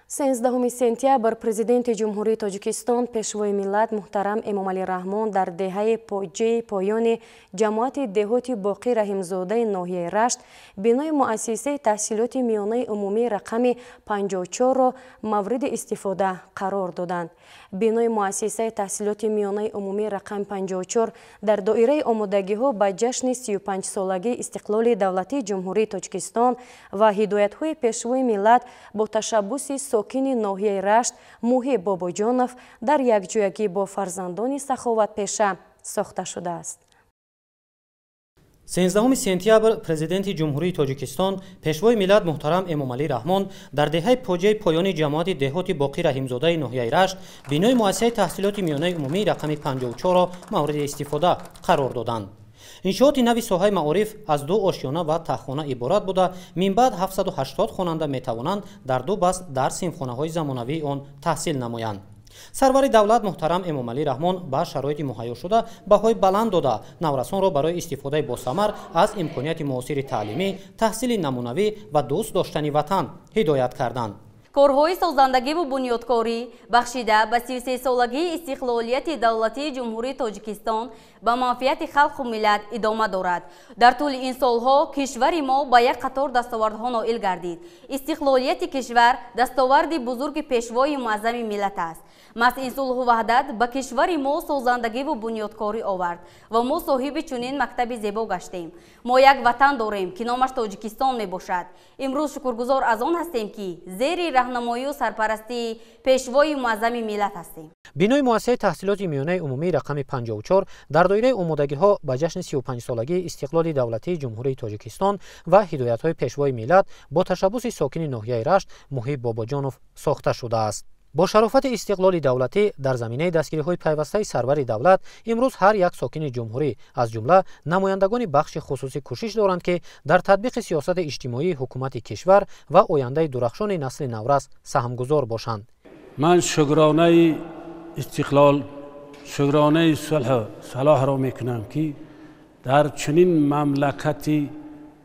13 сентябр Президенти Ҷумҳурии Тоҷикистон, Пешвои миллат муҳтарам Эмомалӣ Раҳмон дар деҳаи Поҷаи Поёни ҷамоати деҳоти Боқӣ Раҳимзодаи ноҳияи Рашт бинои муассисаи таҳсилоти миёнаи умумии рақами 54-ро мавриди истифода қарор доданд. Бинои муассисаи таҳсилоти миёнаи умумии рақами 54 дар доираи омодагиҳо ба ҷашни 35-солагии истиқлоли давлатии Ҷумҳурии Тоҷикистон ва ҳидоятҳои Пешвои миллат бо ташаббуси сокини ноҳияи Рашт Муҳиб Бобоҷонов дар якҷоягӣ бо фарзандони саховатпеша сохта шудааст. 13 сентябр Президенти Ҷумҳурии Тоҷикистон, Пешвои миллат муҳтарам Эмомалӣ Раҳмон дар деҳаи Поҷаи Поёни ҷамоати деҳоти Боқӣ Раҳимзодаи ноҳияи Рашт бинои муассисаи таҳсилоти миёнаи умумии рақами 54-ро мавриди истифода қарор доданд. Иншооти нави соҳаи маориф аз ду ошёна ва таҳхона иборат буда, минбаъд 780 хонанда метавонанд дар ду баст дар синфхонаҳои замонавии он таҳсил намоянд. Сарвари давлат муҳтарам Эмомалӣ Раҳмон ба шароити муҳайё шуда баҳои баланд дода, наврасонро барои истифодаи босамар аз имконияти муосири таълимӣ, таҳсили намунавӣ ва дӯст доштани ватан ҳидоят карданд. Корҳои созандагиву бунёдкорӣ бахшида ба 33-солагии истиқлолияти давлатии Ҷумҳурии Тоҷикистон ба манфиати халқу миллат идома дорад. Дар тӯли ин солҳо кишвари мо ба як қатор дастовардҳо ноил гардид. Истиқлолияти кишвар дастоварди бузурги Пешвои муаззами миллат аст. Маҳз ин сулҳу ваҳдат ба кишвари мо созандагиву бунёдкорӣ овард ва мо соҳиби чунин мактаби зебо гаштем. Мо як ватан дорем, ки номаш Тоҷикистон мебошад. Имрӯз шукргузор аз он ҳастем, ки зери раҳнамоию сарпарастии Пешвои муаззами миллат ҳастем. Бинои муассисаи таҳсилоти миёнаи умумии рақами 54 дар доираи омодагиҳо ба ҷашни 35-солагии истиқлоли давлатии Ҷумҳурии Тоҷикистон ва ҳидоятҳои Пешвои миллат бо ташаббуси сокини ноҳияи Рашт Муҳиб Бобоҷонов сохта шудааст. Бо шарофати истиқлоли давлатӣ дар заминаи дастгириҳои пайвастаи сарвари давлат имрӯз ҳар як сокини ҷумҳурӣ, аз ҷумла намояндагони бахши хусусӣ, кӯшиш доранд, ки дар татбиқи сиёсати иҷтимоии ҳукумати кишвар ва ояндаи дурахшони насли наврас саҳмгузор бошанд. Ман шукронаи истиқлол, шукронаи сулҳу салоҳро мекунам, ки дар чунин мамлакати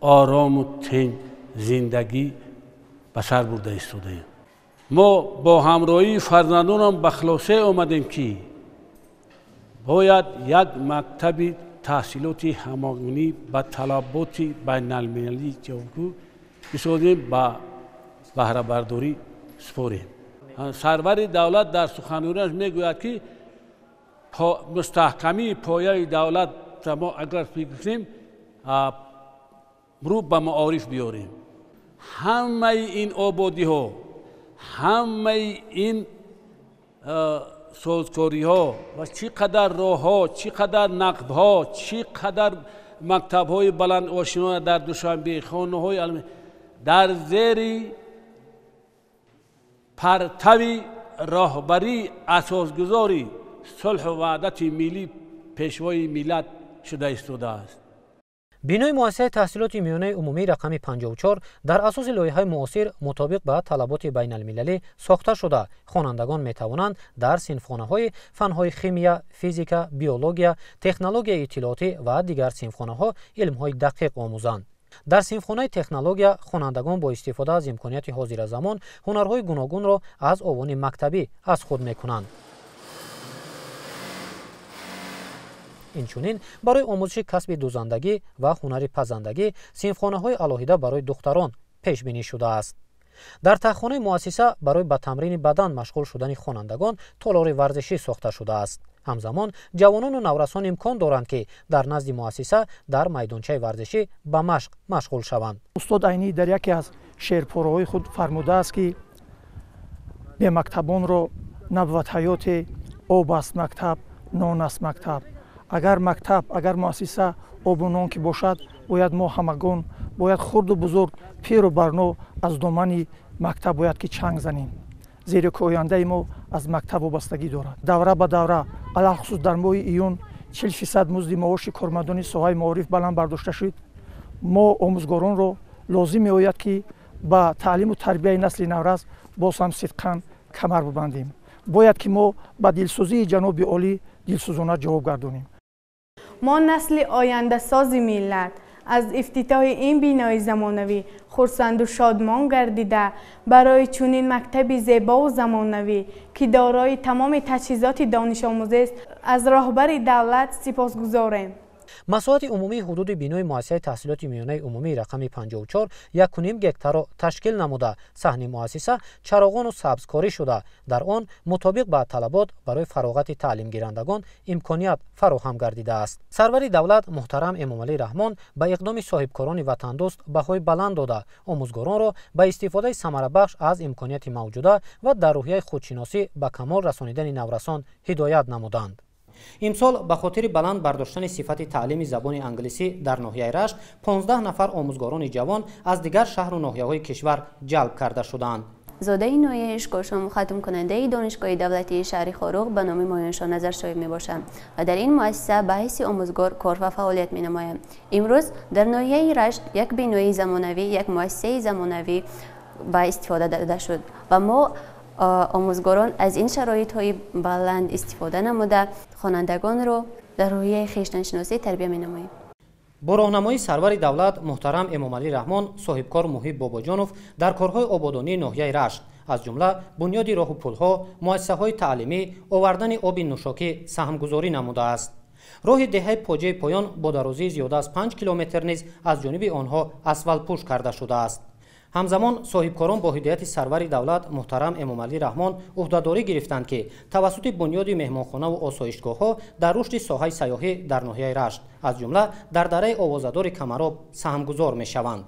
орому тинҷ зиндагӣ ба сар бурда истодаем. Мо бо ҳамроҳии фарзандонам ба хулоса омадем, ки бояд як мактаби таҳсилоти ҳамогунӣ ба талаботи байналмилалӣ ҷавобгӯ бисозем, ба баҳрабардорӣ супорем. Сарвари давлат дар суханрониаш мегӯяд, ки мустаҳкамии пояи давлат мо агар фикр кунем, рӯ ба маориф биёрем. Ҳамаи ин ободиҳо, ҳамаи ин созкориҳо ва чӣ қадар роҳҳо, чӣ қадар нақбҳо, чӣ қадар мактабҳои баландошиёна дар Душанбе, хонаҳои дар зери партави роҳбарии асосгузори сулҳу ваҳдати миллӣ, Пешвои миллат шуда истодааст. Бинои муассисаи таҳсилоти миёнаи умумии рақами 54 дар асоси лоиҳаи муосир мутобиқ ба талаботи байналмилалӣ сохта шуда, хонандагон метавонанд дар синфхонаҳои фанҳои химия, физика, биология, технологияи иттилоотӣ ва дигар синфхонаҳо илмҳои дақиқ омӯзанд. Дар синфхонаи технология хонандагон бо истифода аз имконияти ҳозиразамон ҳунарҳои гуногунро аз овони мактабӣ аз худ мекунанд. Инчунин барои омӯзиши касби дӯзандагӣ ва ҳунари пазандагӣ синфхонаҳои алоҳида барои духтарон пешбинӣ шудааст. Дар таҳхонаи муассиса барои ба тамрини бадан машғул шудани хонандагон толори варзишӣ сохта шудааст. Ҳамзамон ҷавонону наврасон имкон доранд, ки дар назди муассиса дар майдончаи варзишӣ ба машқ машғул шаванд. Устод Айнӣ дар яке аз шеърпораҳои худ фармудааст, ки бемактабонро набвад ҳаёте, об аст мактаб, нон аст мактаб. Агар мактаб, агар муассиса обу нон ки бошад, бояд мо ҳамагон, бояд хурду бузург, пиру барно аз домани мактаб бояд ки чанг занем, зеро ки ояндаи мо аз мактаб вобастагӣ дорад. Давра ба давра, алалхусус дар моҳи июн 40% музди маоши кормандони соҳаи маориф баланд бардошта шуд. Мо омӯзгоронро лозим меояд, ки ба таълиму тарбияи насли наврас боз ҳам сидқан камар бибандем. Бояд ки мо ба дилсӯзии ҷаноби олӣ дилсӯзона ҷавоб гардонем. Мо насли ояндасози миллат Аз ифтитоҳи ин бинои замонавӣ хурсанду шодмон гардида, барои чунин мактаби зебову замонавӣ, ки дорои тамоми таҷҳизоти донишомӯзист, аз роҳбари давлат сипосгузорем. Масоҳати умумии ҳудуди бинои муассисаи таҳсилоти миёнаи умумии рақами 54 1,5 гектарро ташкил намуда, саҳни муассиса чароғону сабзкорӣ шуда, дар он мутобиқ ба талабот барои фароғати таълимгирандагон имконият фароҳам гардидааст. Сарвари давлат муҳтарам Эмомалӣ Раҳмон ба иқдоми соҳибкорони ватандӯст баҳои баланд дода, омӯзгоронро ба истифодаи самарабахш аз имконияти мавҷуда ва дар рӯҳияи худшиносӣ ба камол расонидани наврасон ҳидоят намуданд. Имсол ба хотири баланд бардоштани сифати таълими забони англисӣ дар ноҳияи Рашт 15 нафар омӯзгорони ҷавон аз дигар шаҳру ноҳияҳои кишвар ҷалб карда шуданд. Зодаи ноҳияи Ишкошом, хатмкунандаи Донишгоҳи давлатии шаҳри Хоруғ ба номи Моёншоҳ Назаршоев мебошам ва дар ин муассиса ба ҳайси омӯзгор кор ва фаъолият менамоям. Имрӯз дар ноҳияи Рашт як бинои замонавӣ, як муассисаи замонавӣ ба истифода дода шуд ва мо омӯзгорон аз ин шароитҳои баланд истифода намуда, хонандагонро дар рӯҳияи хештаншиносӣ тарбия менамоем. Бо роҳнамоии сарвари давлат муҳтарам Эмомалӣ Раҳмон соҳибкор Муҳиб Бобоҷонов дар корҳои ободонии ноҳияи Рашт, аз ҷумла бунёди роҳу пулҳо, муассисаҳои таълимӣ, овардани оби нӯшокӣ саҳмгузорӣ намудааст. Роҳи деҳаи Поҷаи Поён бо дарозии зиёда аз 5 километр низ аз ҷониби онҳо асфалтпӯш карда шудааст. Ҳамзамон соҳибкорон бо ҳидояти сарвари давлат муҳтарам Эмомалӣ Раҳмон ӯҳдадорӣ гирифтанд, ки тавассути бунёди меҳмонхонаву осоишгоҳҳо дар рушди соҳаи сайёҳӣ дар ноҳияи Рашт, аз ҷумла дар дараи овозадори Камароб саҳмгузор мешаванд.